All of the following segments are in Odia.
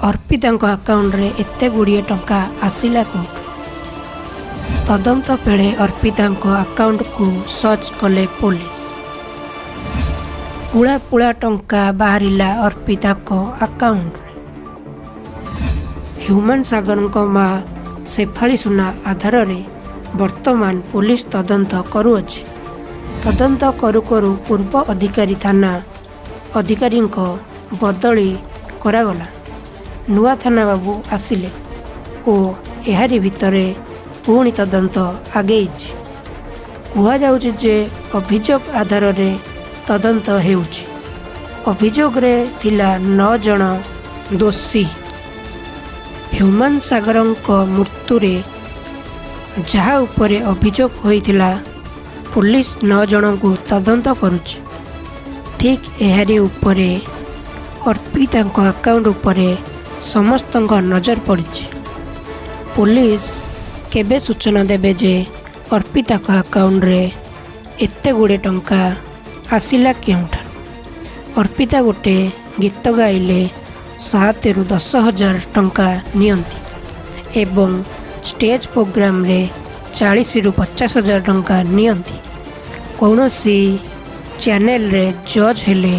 ଅର୍ପିତାଙ୍କ ଆକାଉଣ୍ଟରେ ଏତେ ଗୁଡ଼ିଏ ଟଙ୍କା ଆସିଲା କେଉଁଠୁ? ତଦନ୍ତ ବେଳେ ଅର୍ପିତାଙ୍କ ଆକାଉଣ୍ଟକୁ ସର୍ଚ୍ଚ କଲେ ପୋଲିସ। ପୁଳା ପୁଳା ଟଙ୍କା ବାହାରିଲା ଅର୍ପିତାଙ୍କ ଆକାଉଣ୍ଟରେ। ହ୍ୟୁମାନ ସାଗରଙ୍କ ମା ଶେଫାଳି ସୁନା ଆଧାରରେ ବର୍ତ୍ତମାନ ପୋଲିସ ତଦନ୍ତ କରୁଅଛି। ତଦନ୍ତ କରୁ କରୁ ପୂର୍ବ ଅଧିକାରୀ ଥାନା ଅଧିକାରୀଙ୍କ ବଦଳି କରାଗଲା। ନୂଆ ଥାନା ବାବୁ ଆସିଲେ ଓ ଏହାରି ଭିତରେ ପୁଣି ତଦନ୍ତ ଆଗେଇଛି। କୁହାଯାଉଛି ଯେ ଅଭିଯୋଗ ଆଧାରରେ ତଦନ୍ତ ହେଉଛି। ଅଭିଯୋଗରେ ଥିଲା ନଅ ଜଣ ଦୋଷୀ। ହ୍ୟୁମାନ ସାଗରଙ୍କ ମୃତ୍ୟୁରେ ଯାହା ଉପରେ ଅଭିଯୋଗ ହୋଇଥିଲା, ପୋଲିସ ନଅ ଜଣଙ୍କୁ ତଦନ୍ତ କରୁଛି। ଠିକ୍ ଏହାରି ଉପରେ ଅର୍ପିତାଙ୍କ ଆକାଉଣ୍ଟ ଉପରେ ସମସ୍ତଙ୍କ ନଜର ପଡ଼ିଛି। ପୋଲିସ କେବେ ସୂଚନା ଦେବେ ଯେ ଅର୍ପିତାଙ୍କ ଆକାଉଣ୍ଟରେ ଏତେ ଗୁଡ଼ିଏ ଟଙ୍କା ଆସିଲା କେଉଁଠାରୁ? ଅର୍ପିତା ଗୋଟେ ଗୀତ ଗାଇଲେ 7ରୁ 10 ହଜାର ଟଙ୍କା ନିଅନ୍ତି ଏବଂ ଷ୍ଟେଜ୍ ପ୍ରୋଗ୍ରାମରେ 40ରୁ 50 ହଜାର ଟଙ୍କା ନିଅନ୍ତି। କୌଣସି ଚ୍ୟାନେଲରେ ଜଜ୍ ହେଲେ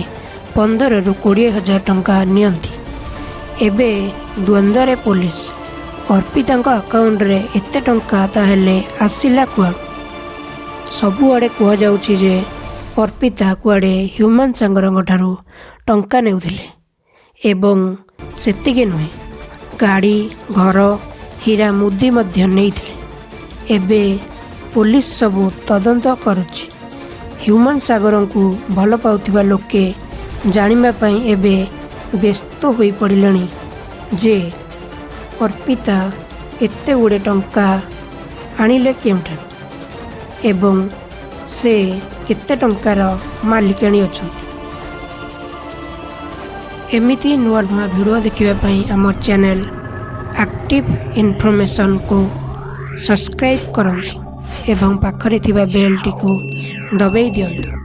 15ରୁ 20 ହଜାର ଟଙ୍କା ନିଅନ୍ତି। ଏବେ ଦ୍ୱନ୍ଦ୍ୱରେ ପୋଲିସ। ଅର୍ପିତାଙ୍କ ଆକାଉଣ୍ଟରେ ଏତେ ଟଙ୍କା ତାହେଲେ ଆସିଲା କୁଆଡ଼ୁ? ସବୁଆଡ଼େ କୁହାଯାଉଛି ଯେ ଅର୍ପିତା କୁଆଡ଼େ ହ୍ୟୁମାନ ସାଗରଙ୍କ ଠାରୁ ଟଙ୍କା ନେଉଥିଲେ ଏବଂ ସେତିକି ନୁହେଁ, ଗାଡ଼ି, ଘର, ହୀରା ମୁଦି ମଧ୍ୟ ନେଇଥିଲେ। ଏବେ ପୋଲିସ ସବୁ ତଦନ୍ତ କରୁଛି। ହ୍ୟୁମାନ ସାଗରଙ୍କୁ ଭଲ ପାଉଥିବା ଲୋକେ ଜାଣିବା ପାଇଁ ଏବେ ବ୍ୟସ୍ତ ହୋଇପଡ଼ିଲେଣି ଯେ ଅର୍ପିତା ଏତେ ଗୁଡ଼ିଏ ଟଙ୍କା ଆଣିଲେ କେଉଁଠାରୁ ଏବଂ ସେ କେତେ ଟଙ୍କାର ମାଲିକାଣୀ ଅଛନ୍ତି। ଏମିତି ନୂଆ ନୂଆ ଭିଡ଼ିଓ ଦେଖିବା ପାଇଁ ଆମ ଚ୍ୟାନେଲ୍ ଆକ୍ଟିଭ୍ ଇନଫର୍ମେସନ୍କୁ ସବସ୍କ୍ରାଇବ୍ କରନ୍ତୁ ଏବଂ ପାଖରେ ଥିବା ବେଲ୍ଟିକୁ ଦବାଇ ଦିଅନ୍ତୁ।